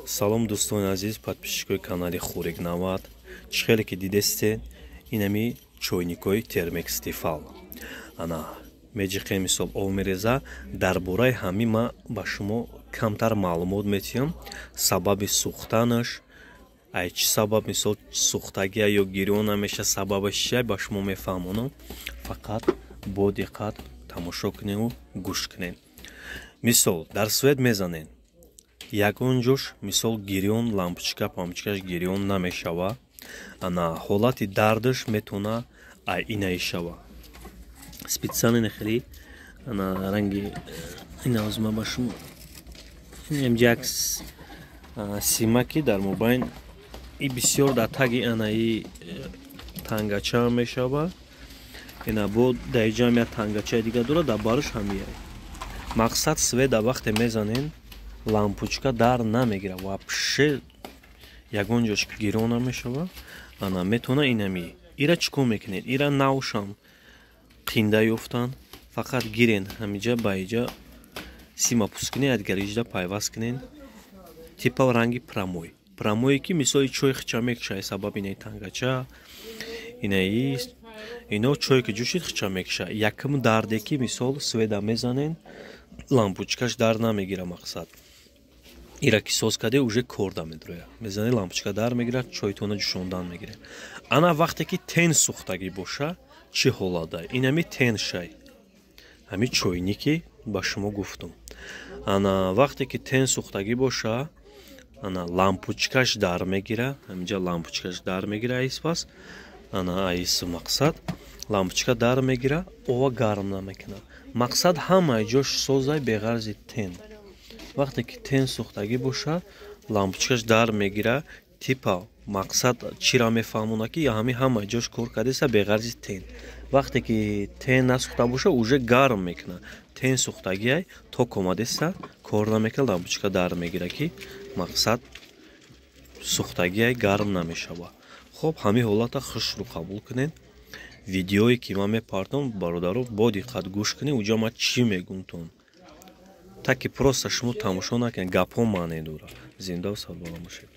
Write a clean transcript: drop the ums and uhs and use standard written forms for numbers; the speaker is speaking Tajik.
Салом, дӯстони азиз, подписчикои канали Хурик 90. Чӣ хеле ки дидесте, инами чойникои Термекс, Тефал, ана меҷиқе, мисол, об мереза. Дар бораи ҳамин ма ба шумо камтар маълумот метиҳам. Сабаби сӯхтанаш ай чӣ сабаб, мисол, сӯхтагия ё гирён намеша, сабабаш чия, ба шумо мефаҳмонам. Фақат бо диққат тамошо кунену гӯш кунед. Мисол, дар свет мезанед, ягон ҷош, мисол, гирён, лампочка пампочкаш гирён намешава. Ана ҳолати дардаш метавона ай инаи шава. Специально хеле ана ранги иназма ба шумо як симаки дар мобайн и бисёр дар таги анаи тангача мешава. Ина бо даиҷам як тангачаи дига дорад, дар барш ҳамияй. Мақсад, свет дар вақте мезанен, лампочка дар намегира, вообще ягон ҷош гирон намешава. Ана метавона инами. Ира чӣ кор мекунед? Ира навшам қинда ёфтан, фақат гирен, ҳамиҷа ба иҷа сима пуст кунед, дигар иҷда пайваст кунед, типа ранги промой, промое ки, мисоли, чой хича мекушай. Сабаб инаи тангача, инаи ино чое ки ҷӯшид, хича мекуша. Якум дарде ки, мисол, света мезанен, лампочкаш дар намегира. Мақсад, ира ки соз каде, уже корда медроя, мезани, лампочка дар мегирад, чойтона ҷӯшондан мегирад. Ана вақте ки тен сӯхтагӣ боша, чӣ ҳолада? Инами тен шай, ҳами чойники ба шумо гуфтум. Ана вақте ки тен сӯхтагӣ боша, ана лампочкаш дар мегира, ҳаминҷа лампочкаш дар мегира. Айспас ана айс, мақсад, лампочка дар мегира, ова гарм намекунад. Мақсад, ҳамаи ҷош созай, беғарзи тен. Вақте ки тен сӯхтагӣ боша, лампочкаш дар мегира. Типа, мақсад, чира мефаҳмона, ки ҳами ҳамаи ҷош кор кардеса, беғарзи тен. Вақте ки тен насӯхта боша, уже гарм мекунад. Тен сӯхтагиай, ток омадеса, кор намекунад, лампочка дар мегира, ки мақсад, сӯхтагиай, гарм намешава. Хоб, ҳамин ҳолата хушрӯ қабул кунед. Видеое ки ман мепартом, бародаро, бо диққат гӯш кунед, уҷа ман чӣ мегумтон, таки просто шумо тамошо накунед, гапҳо маъне дорад. Зиндаву сарбаланд бошед.